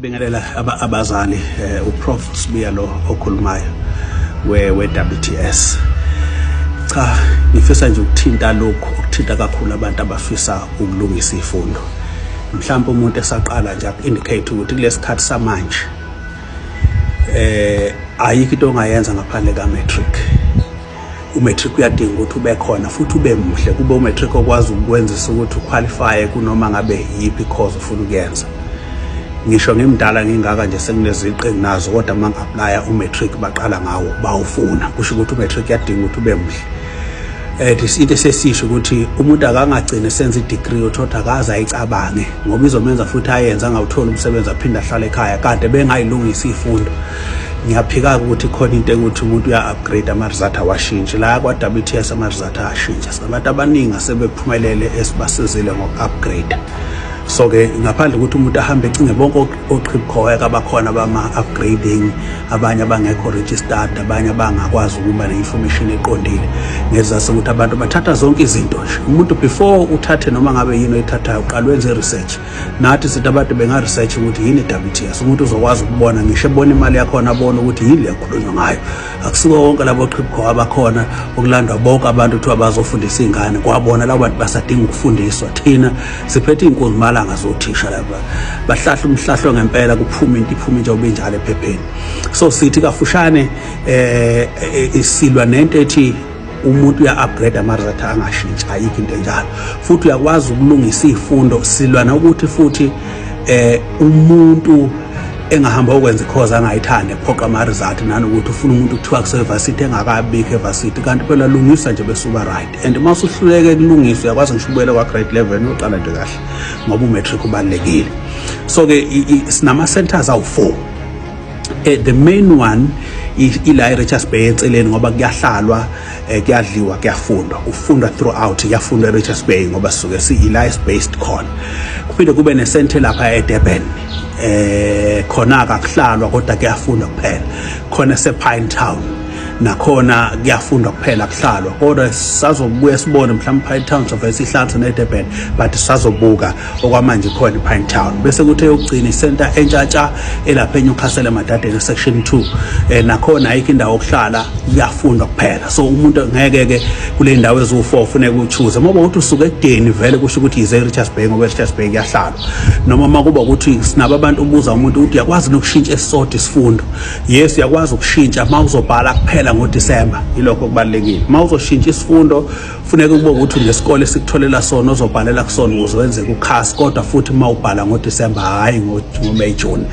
Bingelela abazali, uProf Sibiya lo okhulumayo we WTS. Cha, ngifisa nje ukuthinta lokhu okuthinta kakhulu abantu abafisa ukulungisa izifundo. Mhlawumbe umuntu esaqala nje aku-indicate ukuthi kulesikhathi samanje ayikho into ongayenza ngaphandle ka-matric. Umatric uyadinga ukuthi ube khona futhi ube muhle, kube umatric okwazi ukukwenzisa ukuthi uqualifye kunoma ngabe yiphi course ufuna ukuyenza. Ngisho ngimdala ngingaka nje, sekuneziqe enginazo, kodwa uma ngi-applya umatric baqala ngawo bawufuna. Kusho ukuthi umatric uyadinga ukuthi ube muhle. Into esesisho ukuthi umuntu akangagcini esenza i-degree uthothi akaze ayicabange, ngoba izomenza futhi ayenze angawutholi umsebenzi, aphinde ahlale ekhaya kade bengayilungisa izifundo. Ngiyaphika ukuthi khona into ekuthi umuntu uya-upgrade ama-result awashintshi. La kwa-WTS ama-result ayashintsha. Sinabantu abaningi asebephumelele esibasizile ngoku-upgrade. So-ke ngaphandle ukuthi umuntu ahambe ecinge bonke oqhibukhoyeka abakhona bama-upgrading, abanye abangekho registered, abanye abangakwazi ukuba ne-information eqondile, ngezase ukuthi abantu bathatha zonke izinto nje. Umuntu before uthathe noma ngabe yini oyithathayo, uqala wenze i-research. Nathi sithi abantu benga-research ukuthi yini i-WTS, umuntu uzokwazi ukubona, ngisho ebona imali yakhona, abone ukuthi yini le kukhulunywa ngayo. Akusiko wonke labo qhibukho abakhona okulandwa bonke abantu kuthiwa bazofundisa iy'ngane. Kwabona labo bantu basadinga ukufundiswa. Thina siphethe iy'nkunzimalanga zothisha lapha, bahlahla umhlahlo ngempela, kuphume into, iphume njengoba injalo ephepheni. So sithi kafushane silwa nento ethi umuntu uya-upgrade ama-result angashintshi. Ayikho into enjalo. Futhi uyakwazi ukulungisa iy'fundo. Silwa nokuthi futhi umuntu engahamba ukwenza ikhozi angayithandi, ephoqa ama-result, nanokuthi ufuna umuntu kuthiwa kuse-varsity engakabikho evarsity, kanti phela lungisa nje bese uba right. And uma usuhluleke kulungisa, uyakwazi ngisho ubuyele kwa-grade 11, uyoqala nje kahle, ngoba umatric ubalulekile. So-ke sinama-centers awu-4. The main one ila e-Richards Bay eceleni, ngoba kuyahlalwa, kuyadliwa, kuyafundwa, kufundwa throughout, kuyafundwa e-Richards Bay ngoba sisuke si-ila based khona. Kuphinde kube nesente lapha eDurban, khona akakuhlalwa kodwa kuyafundwa kuphela. Khona se-Pinetown nakhona kuyafundwa kuphela, kuhlalwa, kodwa sazobuya sibone mhlawumbe Pinetown sovele sihlanze neDurban, but sazobuka. Okwamanje khona iPinetown. Bese kuthi eyokugcina isenta entshatsha elapha eNewcastle eMadadeni section 2, nakhona ayikho indawo yokuhlala, kuyafundwa kuphela. So umuntu ngeke ke kule ndawo eziwu4 ufuneka uchoose ngoba uthi usuke ekudeni vele, kusho ukuthi yize eRichards Bay, ngoba eRichards Bay kuyahlalwa. Noma makuba ukuthi sinabo abantu, ubuza umuntu ukuthi uyakwazi nokushintsha esisodwa isifundo? Yes, uyakwazi ukushintsha uma uzobhala kuphela ngoDisemba. Yilokho okubalulekile. Uma uzoshintsha isifundo, funeka kube ukuthi unesikole esikutholela sona ozobhalela kusona ukuze wenze kukhasi, kodwa futhi uma ubhala ngoDisemba, hhayi ngoMay, June.